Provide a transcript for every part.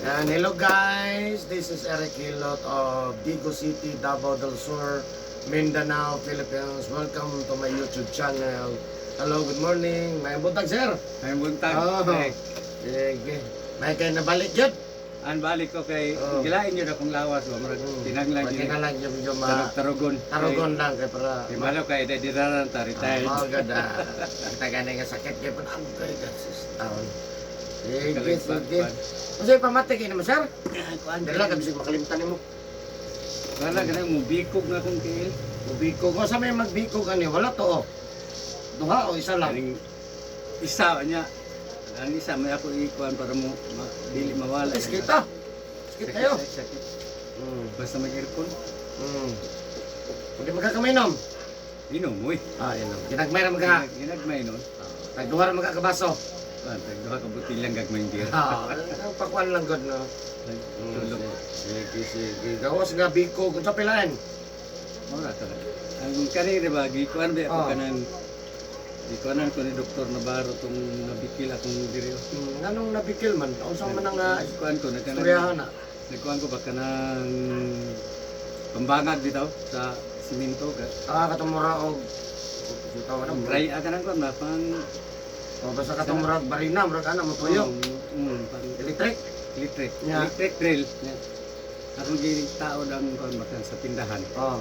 And hello guys, this is Eric Hilot of Digos City, Davao del Sur, Mindanao, Philippines. Welcome to my YouTube channel. Hello, good morning. Maayong buntag, sir. Ay, buntag. Oh. Eh, Sige. May kay nabalik yun. An balik ko kay gilain yun akong lawas ba, murag tinanglan yun. Tinanglan yun medyo ma Tarog-tarogon. Tarugon lang kay para Kay malo kay edad diraran ta, retired. Oh, ganda. Kita gani nga sakit kay pan kay sis taon. Sige, sige. Unsay pamati kay nimo, sir? Kuan. Dili lang bisig makalimtan nimo. Wala ka mo bikog na akong tiil. Bikog. O sa may magbikog ani wala to oh. Duha o isa lang? Kaning isa niya. Ang isa may ako ikuan para mo ma, dili mawala. Sakit kita. Sakit kayo. Sakit. Basta mag-aircon. Hindi magkakaminom. Inom oy. Ah, inom. Ginagmay ra magka. Ginagmay nun. Tagduha ra magkakabaso. Kuan, tag duha ka butil lang gagmay beer. Ah, ang pakuan lang god no. Tulog. Sige, sige. Gawas nga bikog unsa pilain? Mura to. Ang kani di ba gikuan ba ako kanang gikuanan ko ni Dr. Navarro tong nabikil akong diri. Oh. Nganong nabikil man? Unsa man ang Nagkuan ko nagkanang istoryahan na? Nagkuan ko ba kanang pambangag dito sa simento ka. Ah, katong mura og bitaw na. Dry ah kanang kuan ba pang O basta katong mura og barina, murag ana mo tuyo. Pang Electric. electric. Yeah. Electric drill. Yeah. Akong gitaod ang kuan ba kan sa tindahan. Oh.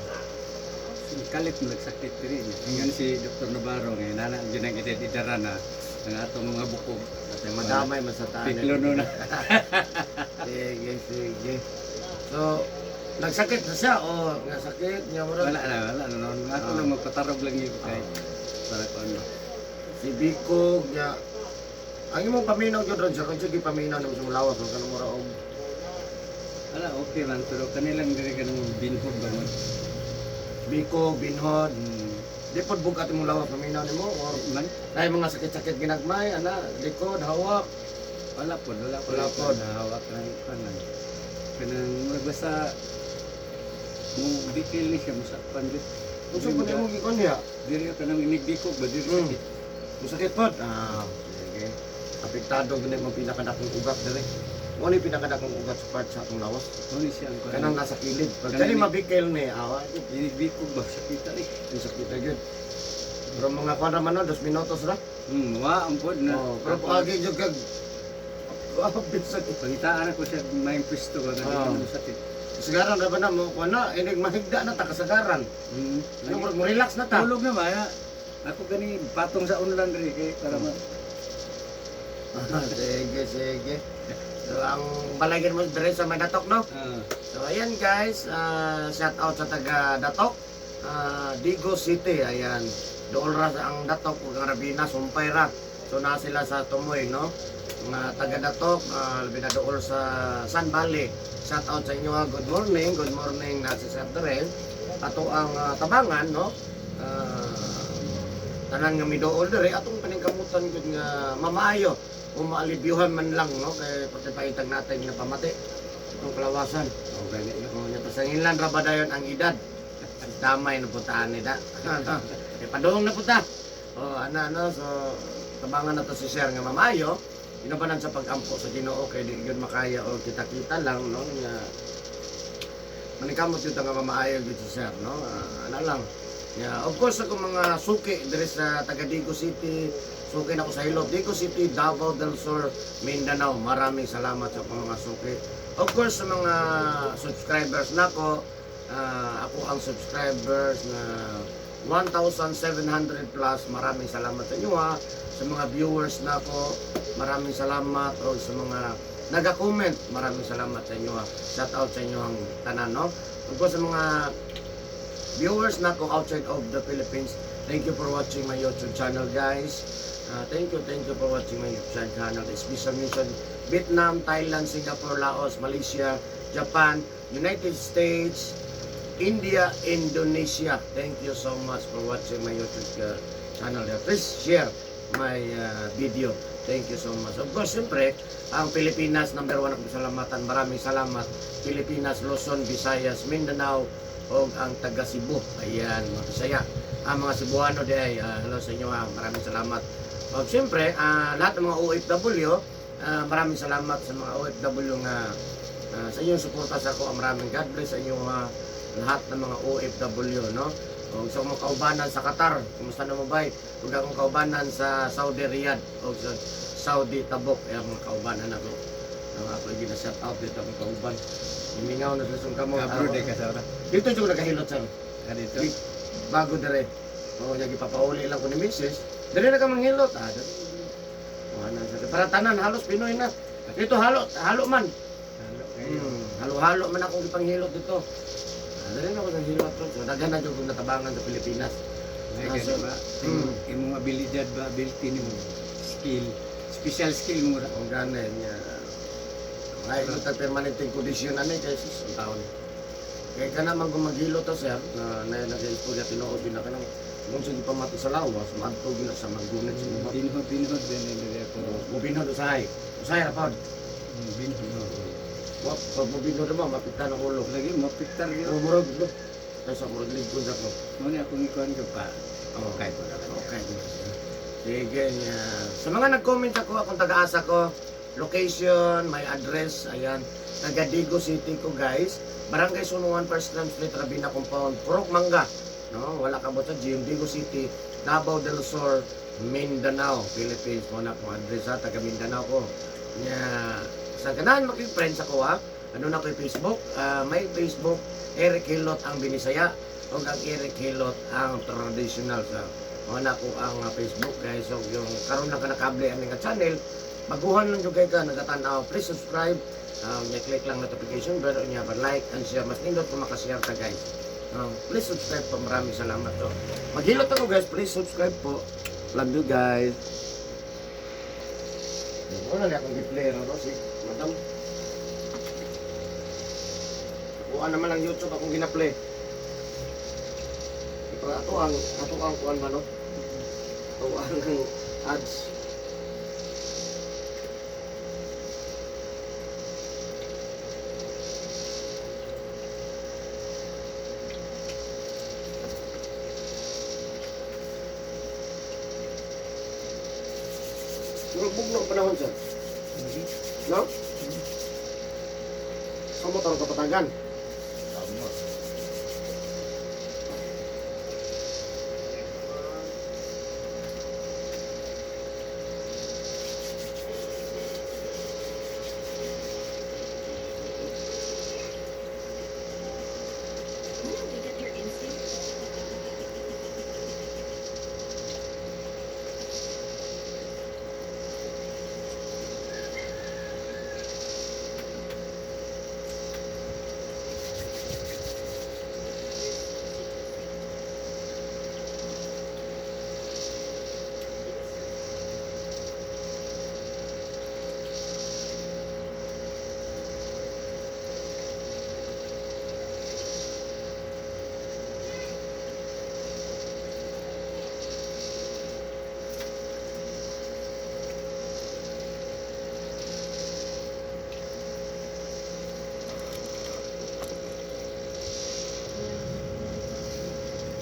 Kalit mo nagsakit diri niya. Ingon si Dr. Navarro nga nana gyud ang edad idara na ang atong mga bukog. Kasi madamay man sa taan. Piklo no na. Sige, sige. So, nagsakit na siya o nga sakit niya murag Wala na, wala na noon. Ako lang magpatarog lang yun kay para ko ano. Si Bikog niya. Ang imong paminaw gyud ron sir, unsa gyud paminaw nimo sa lawas kung kanang mura og Wala, okay man pero kanilang diri kanang binhog ba man. Bikog, binhod. Di pod bugat imong lawas paminaw nimo or Man, nay mga sakit-sakit ginagmay ana, likod, hawak? Wala pod, wala pod. Wala pod. Hawak lang kan lang. Kanang murag basta mo bikil ni siya mo sakpan gyud. Unsa po nimo gikon niya? Diri kanang inigbikog ba diri sakit. Masakit pod. Ah, sige. Apektado gyud mo pinakadakong ugat diri. Mo ni pinakadakong ugat sa part sa atong lawas. Mo ni siya ang kuan. Kanang nasa kilid. Pag Kanang kani mabikil ni, awa, Inigbikog ba sakit eh. yung sakit na gyud. Pero mga kuan ra man no, 2 minutos ra. Wa ang pod na. Oh, pero paagi jud kag grabe sakit. Pangitaan ako siya may pwesto ba nga di mo sakit. Kasagaran ra ba na mo kuan na inig mahigda na ta kasagaran. Ano murag mo relax na ta. Tulog na ba? Ya? Ako gani patong sa unlan diri kay para ma Sige, sige. So ang balagin mo dire sa may Datok no. So ayan guys, shout out sa taga Datok, Digos City, ayan. Dool ra sa ang Datok ug ang Rabina sumpay ra. So na sila sa Tumoy no. Mga taga Datok, labi na dool sa San Valley. Shout out sa inyo ha. Good morning na si Sir Dorel. Ato ang tabangan no. Tanan nga midool diri atong paningkamutan gud nga mamaayo o maalibyuhan man lang no kay pati paitag natin nga pamati itong kalawasan. Oh, gani no. Oh, nya pasangilan ra ba dayon ang edad? Damay na putaan ni da. Eh, padung na puta. Oh, ana no, so tabangan na to si Sir nga mamayo. Inabanan sa pag-ampo sa Ginoo kay di gyud makaya o kita-kita lang no nga manikamot yun nga mamaayo gyud si Sir no. Ah, ana lang. Yeah, of course ako mga suki diri sa taga Digos City, suki na ako sa Hilot, Digos City, Davao del Sur, Mindanao. Maraming salamat sa akong mga suki. Of course sa mga subscribers nako, ako ang subscribers na 1,700 plus. Maraming salamat sa inyo ha. Sa mga viewers nako, maraming salamat o sa mga naga-comment, maraming salamat sa inyo ha. Shout out sa inyo ang tanan no. Of course sa mga viewers nako outside of the Philippines, thank you for watching my YouTube channel guys. Thank you for watching my YouTube channel. Special mention Vietnam, Thailand, Singapore, Laos, Malaysia, Japan, United States, India, Indonesia. Thank you so much for watching my YouTube channel. Please share my video. Thank you so much. Of course, siyempre, ang Pilipinas, number one akong salamatan. Maraming salamat. Pilipinas, Luzon, Visayas, Mindanao, o ang taga Cebu. Ayan, mga Bisaya. Ang mga Cebuano di ay, hello sa inyo ha. Maraming salamat. O, siyempre, lahat ng mga OFW, Maraming salamat sa mga OFW nga sa inyong suporta sa ako. Maraming God bless sa inyong lahat ng mga OFW, no? O sa akong kaubanan sa Qatar, kumusta na mo bay? Ug akong kaubanan sa Saudi Riyadh o sa Saudi Tabuk, ay akong kaubanan ako. Ang ako gina-shout out dito akong kauban. Himingaw na sila sa kamot. Kabro de ka sa ora. Dito jud ko nagahilot, sir. Ah, dito. Bago dire. Oo, nya gipapauli lang ko ni Mrs. Dire na ka manghilot. Ah, dire. Wala na, sir. Para tanan halos Pinoy na. Dito halo, halo man. Halo kayo. Halo-halo man akong ipanghilot dito. Ah, dire na ako naghilot ron. So, daghan na jud kong natabangan sa Pilipinas. Ay, Ah, kaya so- ba? Mm. Imong abilidad ba, ability nimo, skill, special skill mo ra. Ang gana niya. Ay, ito ta permanente kondisyon ani kay sus ang taon. Kay kana man kung maghilot to, sir, na na nag-istorya tinuod din na kanang kung sa gipamati sa lawas, maadto gyud na sa manggunit sa mga. Binhod, binhod din ni ako. Mubinhod usahay. Usahay ra pod. Binhod. Wa pag mubinhod mo mapikta ng ulo. Lagi mo piktar gyud. O murag lo. Kaysa murag ligod ako. Mo ni akong ikuan ko pa. Oh. Okay ko na. Okay. Sige niya. Sa mga nag-comment ako, akong taga-asa ko, location, my address, ayan. Taga Digo City ko, guys. Barangay Sunuan, First Lam Street, Rabina Compound, Purok Mangga. No, wala ka sa gym, Digo City, Davao del Sur, Mindanao, Philippines. Mo na akong address ha, taga Mindanao ko. Nya, sa ganahan makig-friends ako ha. Ano na ko yung Facebook? Ah, may Facebook, Eric Hilot ang Binisaya o ang Eric Hilot ang traditional sa wala ko ang Facebook, guys. So yung karon lang ka nakable ang nga channel, baguhan lang jud kay ka nagatan-aw, please subscribe. Click lang notification bell unya ba like and share, mas nindot kung makashare ka, guys. Please subscribe po, maraming salamat to. Maghilot ako, guys, please subscribe po. Love you guys. Wala na akong gi-play no si Madam. Kuha naman ang YouTube akong gina-play. Ito ato ang kuan ba no? Ato ang ads. Murag bugno ang panahon, sir. No? Sa mo tarong kapatagan. Tama. Wanna wake up your instinct?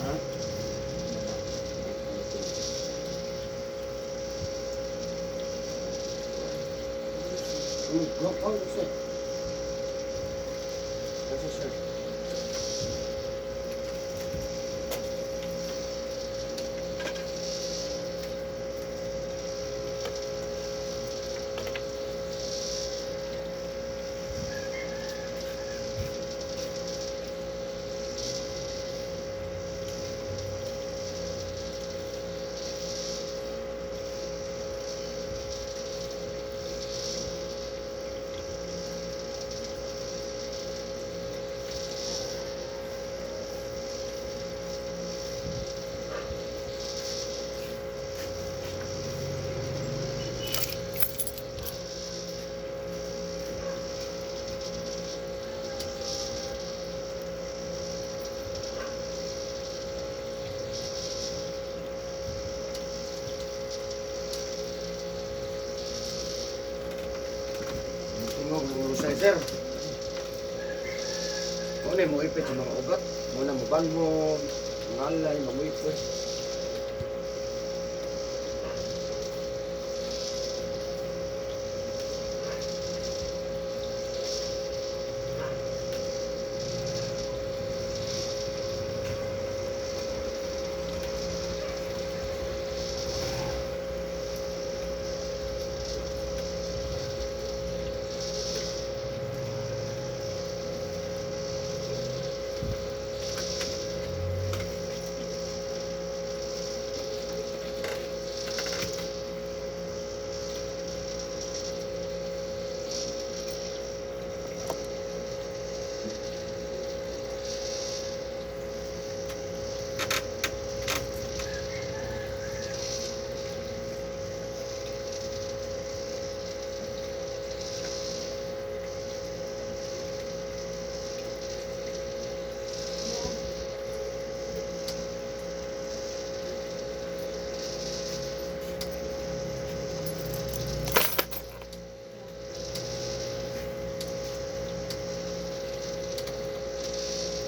Ha? Go, go, sir. That's a sir. Tingog ng rusay, sir. Muna mo ipit sa mga ugat. Muna mo banhon, mga alay, mamuipit.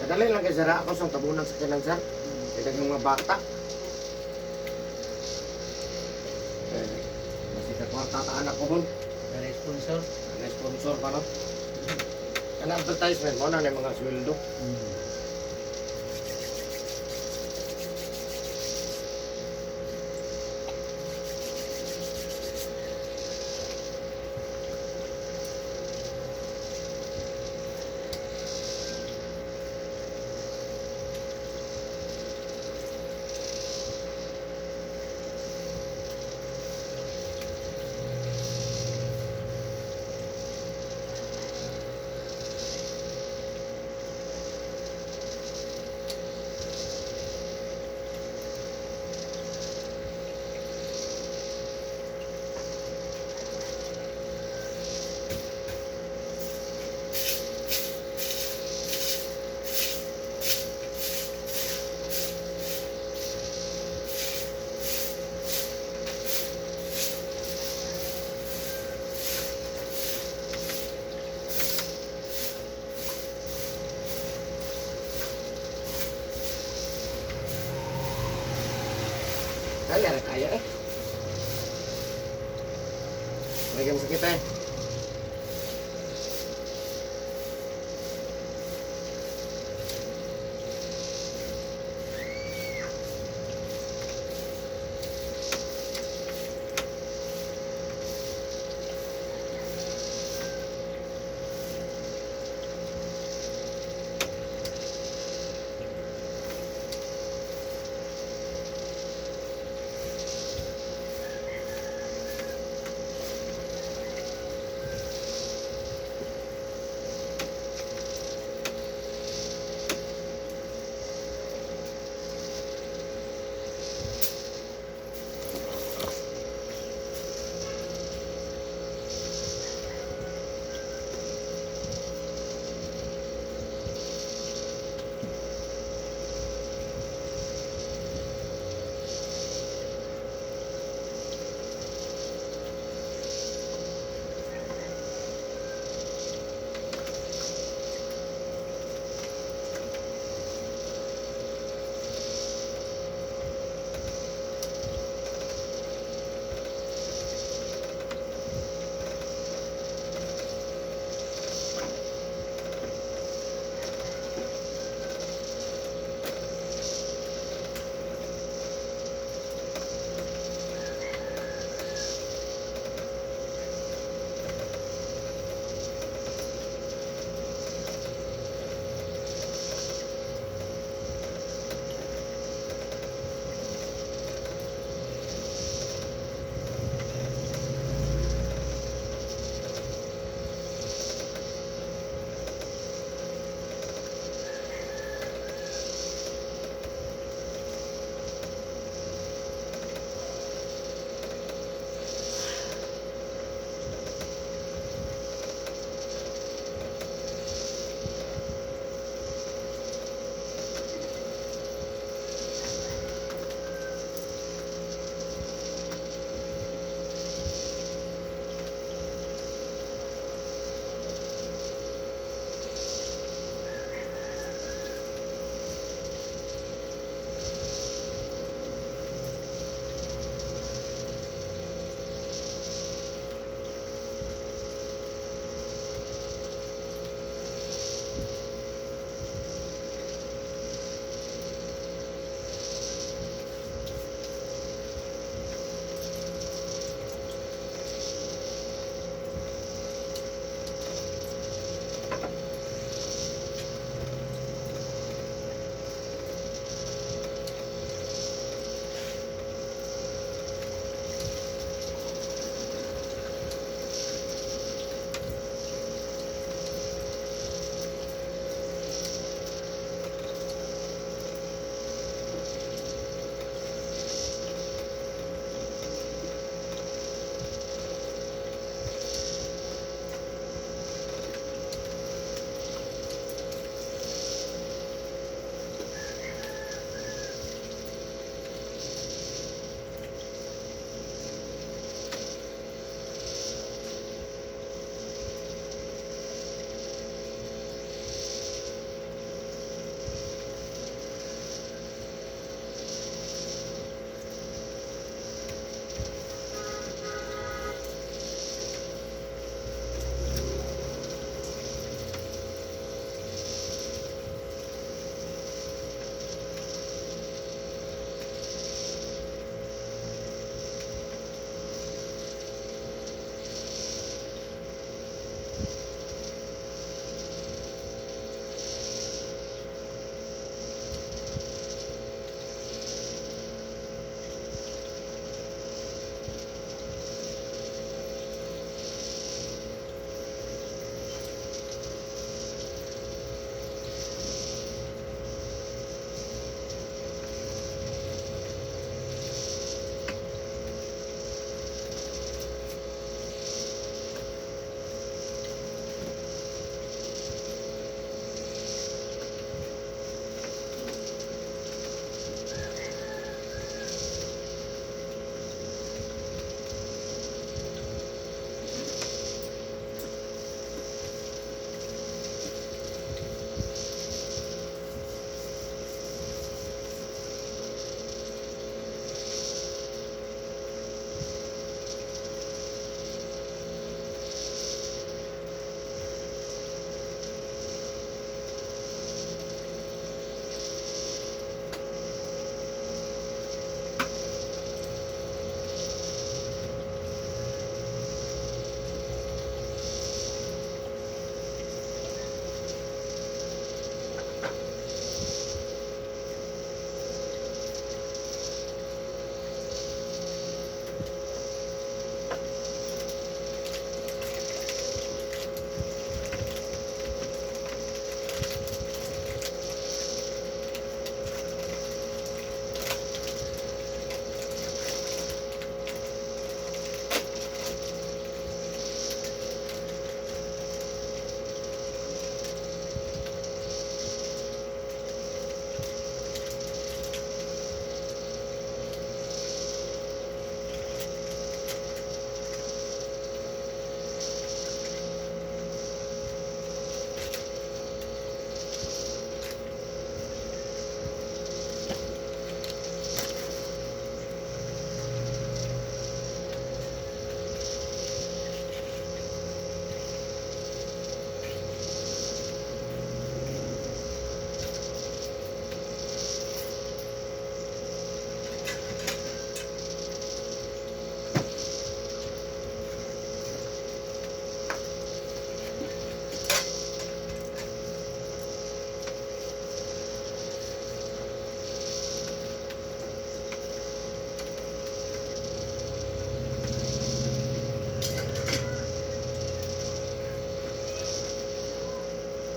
Kadali lang kay sir, ako sa tabunan sa kinan, sir. Kay daghang mga bata. Eh, masika kwarta ta anak ko bon. Dali sponsor. Ano sponsor pa, no? Kana advertisement mo na na mga sweldo. Kaya ra kaya eh. Lagyan sa kita eh.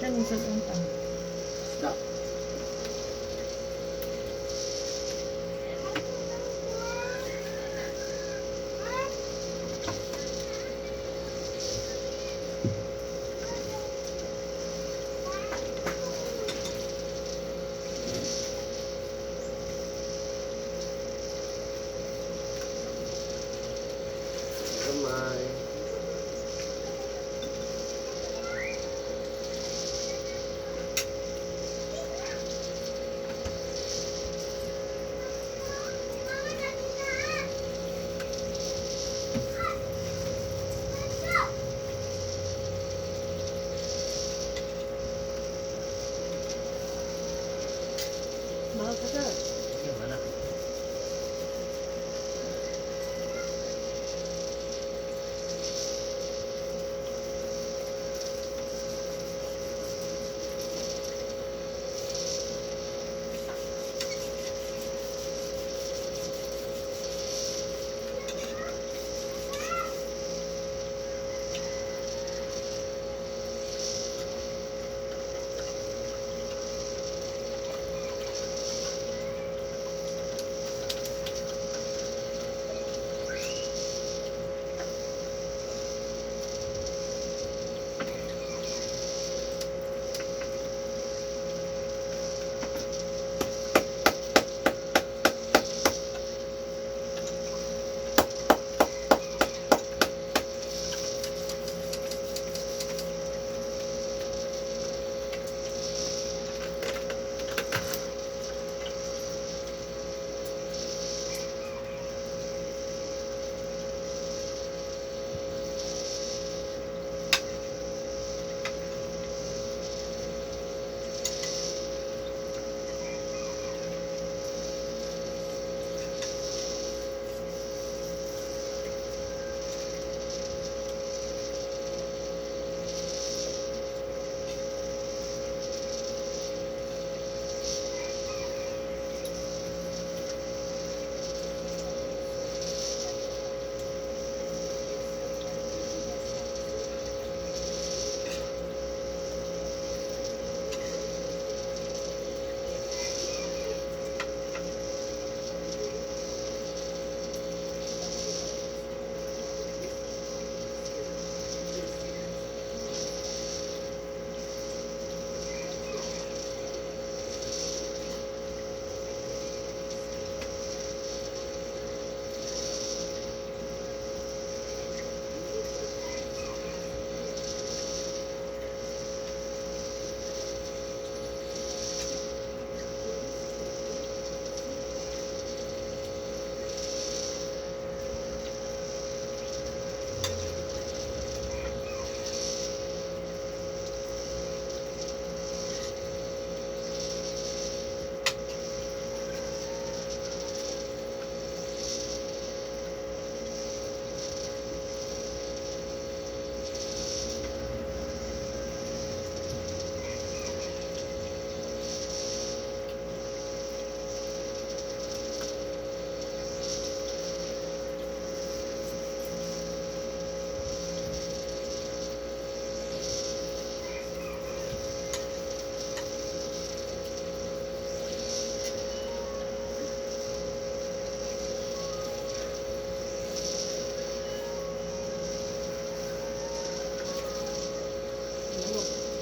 Unsa ning sulon pa? Isda. Gamay. Mahal ka, sir. Okay, wala.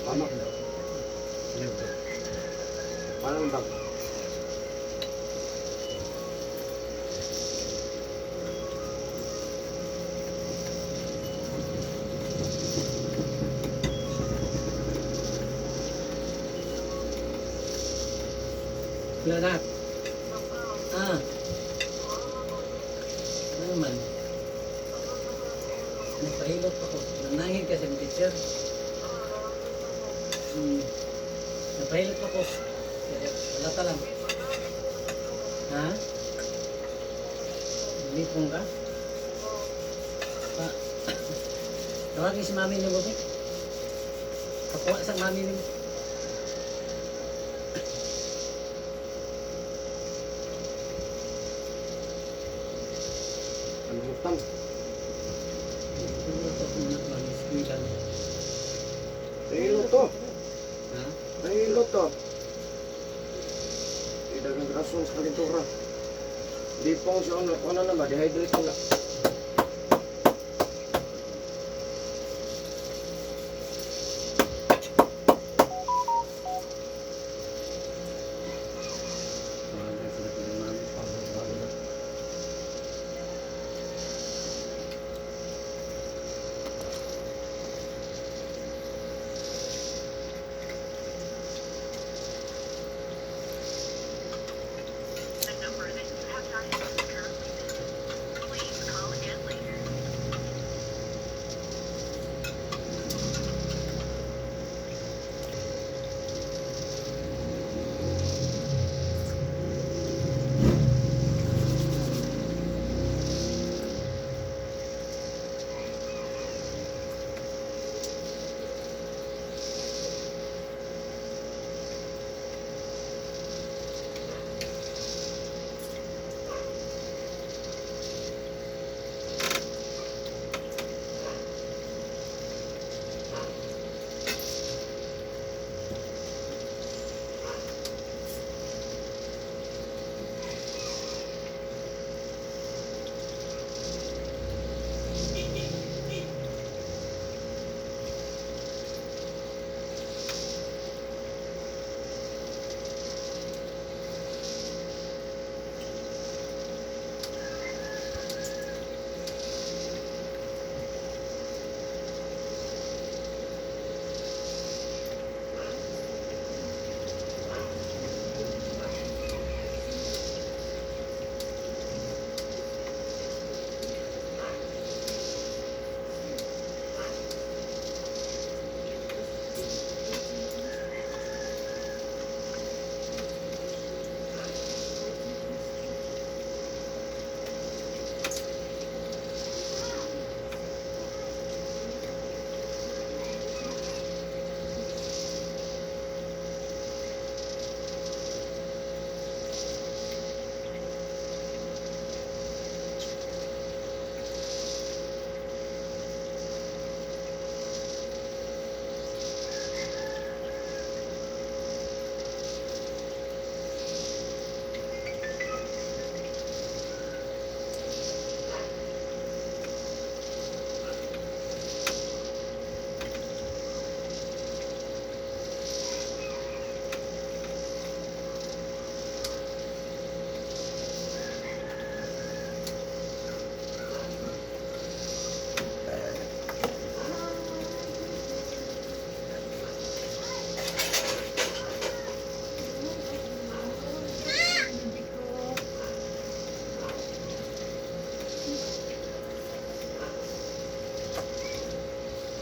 Tama. Parang bag. Wala na. Ah. Ano man? Nagpahilot ako. Nanangin kasi ang teacher. Napahilot ako. Kaya wala pa lang. Ha? Lipong ka? Pa. Tawagin si mami ni Bobby. Pakuha sa mami ni. Ang hutang. Tulog ako na ba? Eskwela niya. Pero to. Nahilot to. Di dagang rason sa kalintura. Di pong siya ano, ano na ba, dehydrate na. Tawagan sa akong mami. The number that you have dialed is currently busy. Please call again later.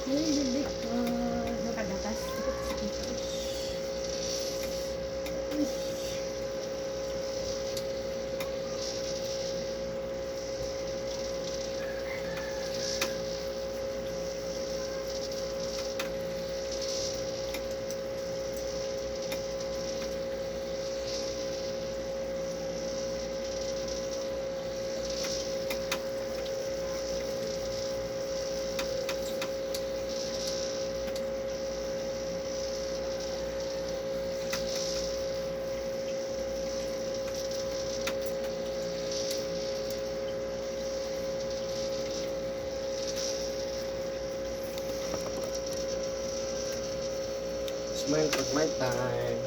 Ay, hindi ko. Nakagatas. Smile pag may time.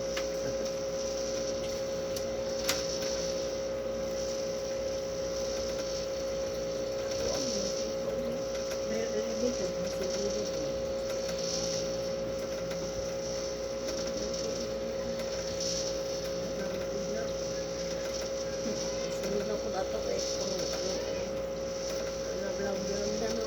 Sunod na ko dato kay kung ano no.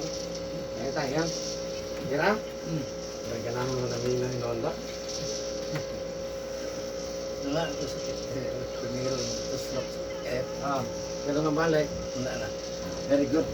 Kuan. Kaya tayo. Dira? May ganahan mo na mina hinoon ba? Wala ko sa primero tuslok. Eh, Ah, pero nga balik. wala na. Very good.